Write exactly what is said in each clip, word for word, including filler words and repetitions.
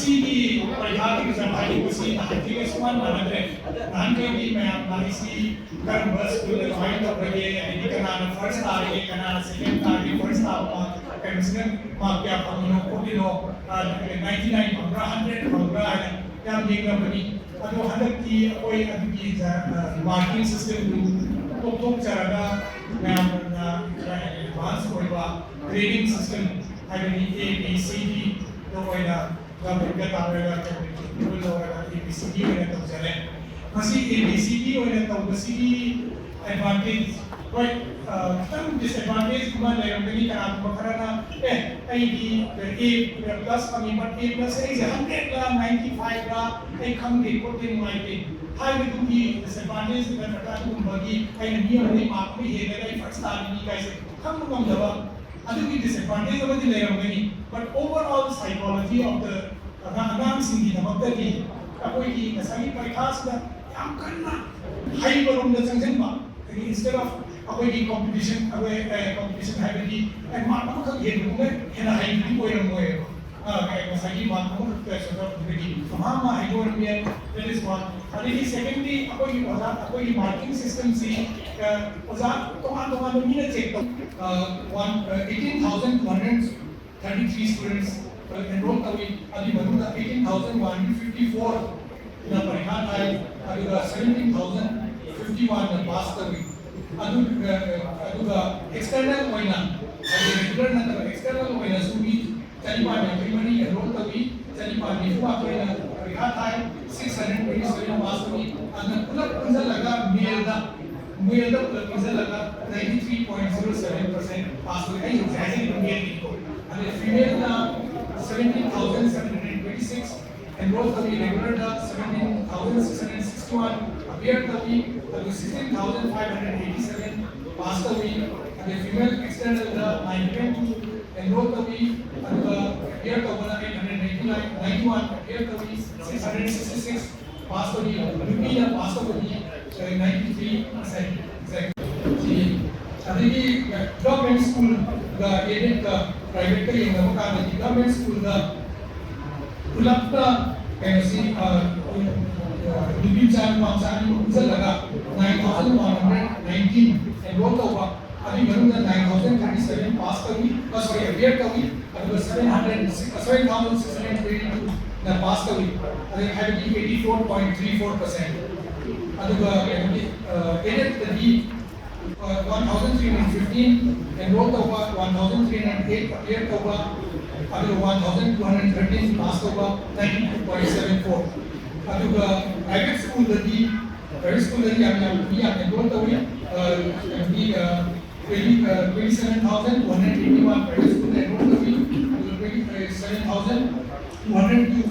ꯁꯤꯒꯤ ꯄꯔꯤꯈꯥꯒꯤ ꯔꯤꯖꯜ ꯍꯥꯏꯔꯤꯕꯁꯤ ꯅꯍꯥꯟꯈꯩꯒ ꯁꯨꯃꯥꯟ ꯃꯥꯟꯅꯗ꯭ꯔꯦ꯫ ꯅꯍꯥꯟꯈꯩꯗꯤ ꯃꯌꯥꯝꯅ ꯑꯩꯁꯤ ꯀꯔꯝꯕ ꯁ꯭ꯀꯨꯜꯗ ꯖꯣꯏꯟ ꯇꯧꯈ꯭ꯔꯒꯦ, ꯑꯗꯩꯗꯤ ꯀꯅꯥꯅ ꯐꯥꯔꯁ ꯇꯥꯔꯒꯦ, ꯀꯅꯥꯅ ꯁꯦꯀꯦꯟ ꯇꯥꯔꯒꯦ, ꯐꯥꯔꯁ ꯇꯥꯕ ꯃꯥꯔꯛ ꯀꯩꯅꯣꯁꯤꯅ ꯃꯥꯔꯛ ꯀꯌꯥ ꯐꯪꯉꯤꯅꯣ ꯈꯣꯠꯂꯤꯅꯣ, ꯅꯥꯏꯟꯇꯤ ꯅꯥꯏꯟ ꯐꯪꯕ꯭ꯔꯥ, ꯍꯟꯗ꯭ꯔꯦꯗ ꯐꯪꯕ꯭ꯔꯥ ꯍꯥꯏꯅ ꯌꯥꯝ ꯌꯦꯡꯅꯕꯅꯤ꯫ ꯑꯗꯣ ꯍꯟꯗꯛꯇꯤ ꯑꯩꯈꯣꯏ ꯑꯗꯨꯒꯤ ꯃꯥꯔꯀꯤꯡ ꯁꯤꯁꯇꯦꯝꯗꯨ ꯇꯣꯛꯊꯣꯛꯆꯔꯒ ꯃꯌꯥꯝꯅ ꯈꯔ ꯍꯦꯟꯅ ꯑꯦꯗꯚꯥꯟꯁ ꯑꯣꯏꯕ ꯒ꯭ꯔꯦꯗꯤꯡ ꯁꯤꯁꯇꯦꯝ, ꯍꯥꯏꯕꯗꯤ ꯑꯦ ꯕꯤ ꯁꯤ ꯗꯤꯗ ꯑꯣꯏꯅ ꯒꯚꯔꯟꯃꯦꯟꯠꯀ ꯇꯥꯟꯅꯔꯒ ꯀꯦꯄꯤꯇꯦꯜ ꯂꯧꯔꯒ ꯑꯦ ꯕꯤ ꯁꯤ ꯗꯤ ꯑꯣꯏꯅ ꯇꯧꯖꯔꯦ꯫ ꯃꯁꯤ ꯑꯦ ꯕꯤ ꯁꯤ ꯗꯤ ꯑꯣꯏꯅ ꯇꯧꯕꯁꯤꯒꯤ ꯑꯦꯗꯚꯥꯟꯇꯦꯖ, ꯍꯣꯏ, ꯑ, ꯈꯤꯇꯪ ꯗꯤꯁꯑꯦꯗꯚꯥꯟꯇꯦꯖ ꯑꯃ ꯂꯩꯔꯝꯒꯅꯤ꯫ ꯀꯅꯥꯒꯨꯝꯕ ꯈꯔꯅ, "ꯑꯦ, ꯑꯩꯗꯤ ꯑꯦ ꯄ꯭ꯂꯁ ꯐꯪꯉꯤ, ꯕꯠ ꯑꯦ ꯄ꯭ꯂꯁ ꯑꯩꯁꯦ ꯍꯟꯗ꯭ꯔꯦꯗꯂ ꯅꯥꯏꯟꯇꯤ ꯐꯥꯏꯚꯂ ꯑꯩ ꯈꯪꯗꯦ ꯈꯣꯠꯇꯦ, ꯅꯨꯡꯉꯥꯏꯇꯦ" ꯍꯥꯏꯕꯗꯨꯒꯤ ꯗꯤꯁꯑꯦꯗꯚꯥꯟꯇꯦꯖ ꯅꯠꯇ꯭ꯔꯒ ꯑꯗꯨꯒꯨꯝꯕꯒꯤ ꯑꯩꯅ ꯃꯤ ꯑꯃꯗꯒꯤ ꯃꯥꯔꯛ ꯑꯃ ꯍꯦꯜꯂꯒ ꯑꯩ ꯐꯥꯔꯁ ꯇꯥꯔꯤꯅꯤ ꯀꯥꯏꯁꯦ ꯈꯪꯕ ꯉꯝꯗꯕ, ꯑꯗꯨꯒꯤ ꯗꯤꯁꯑꯦꯗꯚꯥꯟꯇꯦꯖ ꯑꯃꯗꯤ ꯂꯩꯔꯝꯒꯅꯤ꯫ But overall psychology of the ꯑꯉꯥꯡꯁꯤꯡꯒꯤꯗꯃꯛꯇꯗꯤ ꯑꯩꯈꯣꯏꯒꯤ ꯉꯁꯥꯏꯒꯤ ꯄꯔꯤꯈꯥꯁꯤꯗ ꯌꯥꯝ ꯀꯟꯅ ꯍꯩꯕꯔꯣꯝꯗ ꯆꯪꯁꯤꯟꯕ, ꯑꯗꯒꯤ instead of ꯑꯩꯈꯣꯏꯒꯤ ꯀꯣꯝꯄꯤꯇꯤꯁꯟ, ꯑꯩꯈꯣꯏ ꯀꯣꯝꯄꯤꯇꯤꯁꯟ ꯍꯥꯏꯕꯗꯤ ꯃꯥꯔꯛ ꯑꯃꯈꯛ ꯍꯦꯟꯕꯗꯨꯅ ꯍꯦꯟꯅ ꯍꯩꯕꯗꯤ ꯑꯣꯏꯔꯝꯃꯣꯏꯕ꯫ ꯉꯁꯥꯏꯒꯤ ꯃꯥꯔꯛ ꯑꯃꯈꯛꯇ ꯁꯣꯏꯗꯣꯛꯄꯗꯒꯤ ꯃꯍꯥꯛ ꯑꯃ ꯍꯩꯕ ꯑꯣꯏꯔꯝꯕ ꯌꯥꯏ꯫ That is one. ꯑꯗꯒꯤ secondly, ꯑꯩꯈꯣꯏꯒꯤ ꯑꯣꯖꯥ, ꯑꯩꯈꯣꯏꯒꯤ ꯃꯥꯔꯀꯤꯡ ꯁꯤꯁꯇꯦꯝꯁꯤ ꯑꯣꯖꯥ ꯇꯣꯉꯥꯟ ꯇꯣꯉꯥꯟꯕ ꯃꯤꯅ ꯆꯦꯛ ꯇꯧ꯫ One, eighteen thousand two hundred thirty three students enroll ꯇꯧꯏ꯫ ꯑꯗꯨꯒꯤ ꯃꯅꯨꯡꯗ eighteen thousand one hundred fifty four ꯅ ꯄꯔꯤꯈꯥ ꯊꯥꯏ, ꯑꯗꯨꯒ seventeen thousand fifty one ꯅ ꯄꯥꯁ ꯇꯧꯏ꯫ ꯑꯗꯨꯒ ꯑꯗꯨꯒ external ꯑꯣꯏꯅ, ꯍꯥꯏꯗꯤ regular ꯅꯠꯇꯕ external ꯑꯣꯏꯅꯁꯨ ꯃꯤ ꯆꯅꯤꯄꯥꯟ ꯌꯥꯡꯈꯩ ꯃꯔꯤ enroll ꯇꯧꯏ꯫ ꯆꯅꯤꯄꯥꯟ ꯅꯤꯐꯨ ꯃꯥꯊꯣꯏꯅ ꯄꯔꯤꯈꯥ ꯊꯥꯏ, six hundred twenty seven pass ꯇꯧꯏ꯫ ꯑꯗꯨꯅ ꯄꯨꯂꯞ ꯄꯨꯟꯁꯤꯜꯂꯒ ꯃꯦꯜꯗ, ꯃꯦꯜꯗ ꯄꯨꯂꯞ ꯄꯨꯟꯁꯤꯜꯂꯒ ninety three point zero seven percent pass ꯇꯧꯏ꯫ ꯑꯩ ꯍꯧꯖꯤꯛ ꯍꯥꯏꯖꯔꯤꯕ ꯃꯦꯜꯒꯤꯀꯣ꯫ ꯑꯗꯩ ꯐꯤꯃꯦꯜꯅ seventeen thousand seven hundred twenty six enroll ꯇꯧꯏ꯫ Regularꯗ seventeen thousand six hundred sixty one appear ꯇꯧꯏ꯫ ꯑꯗꯨ sixteen thousand five hundred eighty seven pass ꯇꯧꯏ꯫ ꯑꯗꯩ female externalꯗ nine hundred two enroll ꯇꯧꯏ꯫ ꯑꯗꯨꯒ appear ꯇꯧꯕꯅ eight hundred ninety nine, ninety one appear ꯇꯧꯏ꯫ Six hundred sixty six pass ꯇꯧꯏ꯫ ꯅꯨꯄꯤꯅ ꯄꯥꯁ ꯇꯧꯕꯗꯤ ninety three percent꯫ ꯑꯗꯒꯤ government schoolꯒ aidedꯀ privateꯀ ꯌꯦꯡꯅꯕ ꯀꯥꯟꯗꯗꯤ government schoolꯗ ꯄꯨꯂꯞꯅ ꯀꯩꯅꯣꯁꯤ, ꯑ, ꯑ, ꯅꯨꯄꯤ ꯃꯆꯥ ꯅꯨꯄꯥ ꯃꯆꯥ ꯑꯅꯤꯃꯛ ꯄꯨꯟꯁꯤꯜꯂꯒ nine thousand one hundred nineteen enroll ꯇꯧꯕ, ꯑꯗꯨꯒꯤ ꯃꯅꯨꯡꯗ nine thousand thirty seven pass ꯇꯧꯏ, ꯑ, sorry, appear ꯇꯧꯏ, ꯑꯗꯨꯒ seven hundred, seven thousand six hundred twenty two ꯅ pass ꯇꯧꯏ, ꯑꯗꯨ ꯍꯥꯏꯕꯗꯤ eighty four point three four percent꯫ ꯑꯗꯨꯒ ꯀꯩꯅꯣꯒꯤ, ꯑ, aided ꯇꯗꯤ one thousand three hundred fifteen enroll ꯇꯧꯕ, one thousand three hundred eight appear ꯇꯧꯕ, ꯑꯗꯨꯒ one thousand two hundred thirteen pass ꯇꯧꯕ, ninety two point seven four꯫ ꯑꯗꯨꯒ private school ꯗꯗꯤ, private school ꯗꯗꯤ ꯌꯥꯝ ꯌꯥꯝ ꯃꯤ ꯌꯥꯝ enroll ꯇꯧꯏ꯫ ꯑ, ꯀꯩꯅꯣꯒꯤ, ꯑ, twenty, ꯑ, twenty seven thousand two hundred eighty one private school ꯗ enroll ꯇꯧꯏ, ꯑꯗꯨꯒ twenty seven thousand two hundred two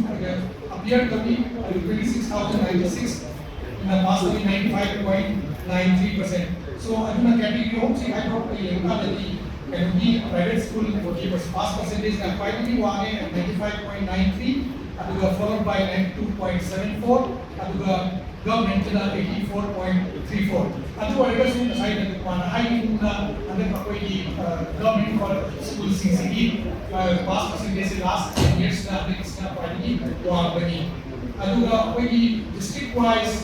appear ꯇꯧꯏ, ꯑꯗꯨꯒ twenty six thousand ninety six ꯅ pass ꯇꯧꯏ, ninety five point nine three percent꯫ So, ꯑꯗꯨꯅ category ꯑꯍꯨꯝꯁꯤ ꯈꯥꯏꯗꯣꯛꯑꯒ ꯌꯦꯡꯕ ꯀꯥꯟꯗꯗꯤ ꯀꯩꯅꯣꯒꯤ private school ꯒꯤ pass percentage ꯅ ꯈ꯭ꯋꯥꯏꯗꯒꯤ ꯋꯥꯡꯉꯦ, ninety five point nine three, ꯑꯗꯨꯒ followed by ninety two point seven four, ꯑꯗꯨꯒ government ꯀꯤꯅ eighty four point three four꯫ ꯑꯗꯨ ꯑꯣꯏꯔꯒꯁꯨ ꯉꯁꯥꯏ ꯅꯟꯗꯀꯨꯃꯥꯔꯅ ꯍꯥꯏꯈꯤꯕꯒꯨꯝꯅ ꯍꯟꯗꯛ ꯑꯩꯈꯣꯏꯒꯤ, ꯑ, government school ꯁꯤꯡꯁꯤꯒꯤ, ꯑ, pass percentage ꯁꯤ last ten years ꯇ ꯍꯟꯗꯛꯀꯤꯁꯤꯅ ꯈ꯭ꯋꯥꯏꯗꯒꯤ ꯋꯥꯡꯕꯅꯤ꯫ ꯑꯗꯨꯒ ꯑꯩꯈꯣꯏꯒꯤ district wise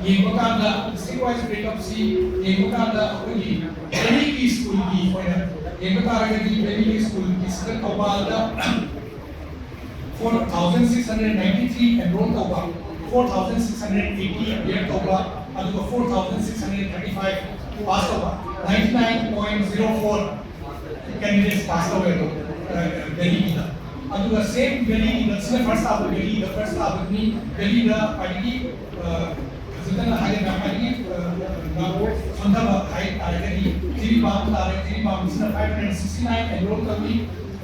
ꯌꯦꯡꯕ ꯀꯥꯟꯗ, district wise breakup ꯁꯤ ꯌꯦꯡꯕ ꯀꯥꯟꯗ ꯑꯩꯈꯣꯏꯒꯤ valley ꯒꯤ school ꯒꯤ ꯑꯣꯏꯅ ꯌꯦꯡꯕ ꯇꯥꯔꯒꯗꯤ valley ꯒꯤ school ꯒꯤꯁꯤꯗ ꯊꯧꯕꯥꯜꯗ four thousand six hundred ninety three enroll ꯇꯧꯕ, four thousand six hundred eighty appear ꯇꯧꯕ, ꯑꯗꯨꯒ four thousand six hundred thirty five pass ꯇꯧꯕ, ninety nine point zero four candidates pass ꯇꯧꯋꯦ ꯑꯗꯣ, ꯑ, valley ꯒꯤꯗ꯫ ꯑꯗꯨꯒ same valley ꯒꯤꯗ, ꯁꯤꯅ first ꯇꯥꯕ valley ꯒꯤꯗ, first ꯇꯥꯕꯗꯨꯅꯤ valley ꯗ ꯈ꯭ꯋꯥꯏꯗꯒꯤ, ꯑ, ꯐꯖꯅ ꯍꯥꯏꯒꯗ꯭ꯔꯥ, ꯈ꯭ꯋꯥꯏꯗꯒꯤ, ꯑ, ꯁꯣꯟꯊꯕ ꯍꯥꯏ ꯇꯥꯔꯒꯗꯤ ꯖꯤꯔꯤꯕꯥꯝ ꯇꯥꯔꯦ꯫ ꯖꯤꯔꯤꯕꯥꯝꯁꯤꯅ five hundred sixty nine enroll ꯇꯧꯏ,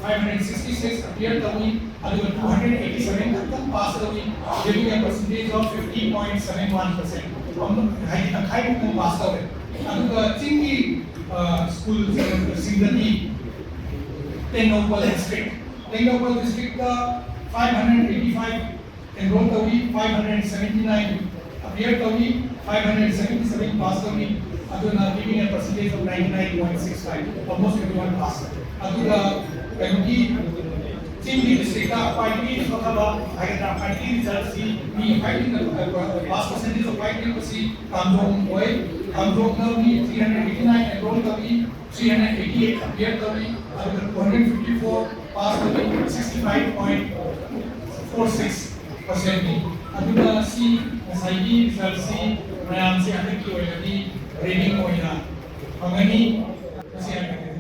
five hundred sixty six appear ꯇꯧꯏ, ꯑꯗꯨꯒ two hundred eighty seven ꯈꯛꯇꯪ pass ꯇꯧꯏ꯫ Giving a percentage of fifty point seven one percent꯫ ꯍꯥꯏꯗꯤ ꯇꯪꯈꯥꯏꯃꯨꯛꯇꯪ pass ꯇꯧꯔꯦ꯫ ꯑꯗꯨꯒ ꯆꯤꯡꯒꯤ, ꯑ, school ꯁꯤꯡꯗꯗꯤ Tengnoupal district, Tengnoupal district ꯇ five hundred eighty five enroll ꯇꯧꯏ, five hundred seventy nine appear ꯇꯧꯏ, five hundred seventy seven pass ꯇꯧꯏ, ꯑꯗꯨꯅ giving a percentage of ninety nine point six five, almost everyone pass꯫ ꯑꯗꯨꯒ ꯀꯩꯅꯣꯒꯤ ꯆꯤꯡꯒꯤ ꯗꯤꯁꯇ꯭ꯔꯤꯛꯇ ꯈ꯭ꯋꯥꯏꯗꯒꯤ ꯁꯣꯠꯊꯕ ꯍꯥꯏꯒꯗ꯭ꯔꯥ, ꯈ꯭ꯋꯥꯏꯗꯒꯤ ꯔꯤꯖꯜꯠꯁꯤ ꯃꯤ ꯈ꯭ꯋꯥꯏꯗꯒꯤ ꯄꯥꯁ ꯄꯥꯔꯁꯦꯟꯇꯦꯖ ꯈ꯭ꯋꯥꯏꯗꯒꯤ ꯅꯦꯝꯕꯁꯤ ꯀꯥꯝꯖꯣꯡ ꯑꯣꯏ꯫ ꯀꯥꯝꯖꯣꯡꯗ ꯃꯤ three hundred eighty nine enrol ꯇꯧꯏ, three hundred eighty eight appear ꯇꯧꯏ, ꯑꯗꯨꯒ two hundred fifty four pass ꯇꯧꯏ, sixty five point four six ꯄꯥꯔꯁꯦꯟꯠꯅꯤ꯫ ꯑꯗꯨꯅ ꯁꯤ ꯉꯁꯥꯏꯒꯤ ꯔꯤꯖꯜꯠꯁꯤ ꯃꯌꯥꯝꯁꯤ ꯍꯟꯗꯛꯀꯤ ꯑꯣꯏꯅꯗꯤ ꯔꯤꯅꯤꯡ ꯑꯣꯏꯅ ꯐꯪꯒꯅꯤ꯫ ꯃꯁꯤ ꯍꯥꯏꯕꯤꯔꯦ꯫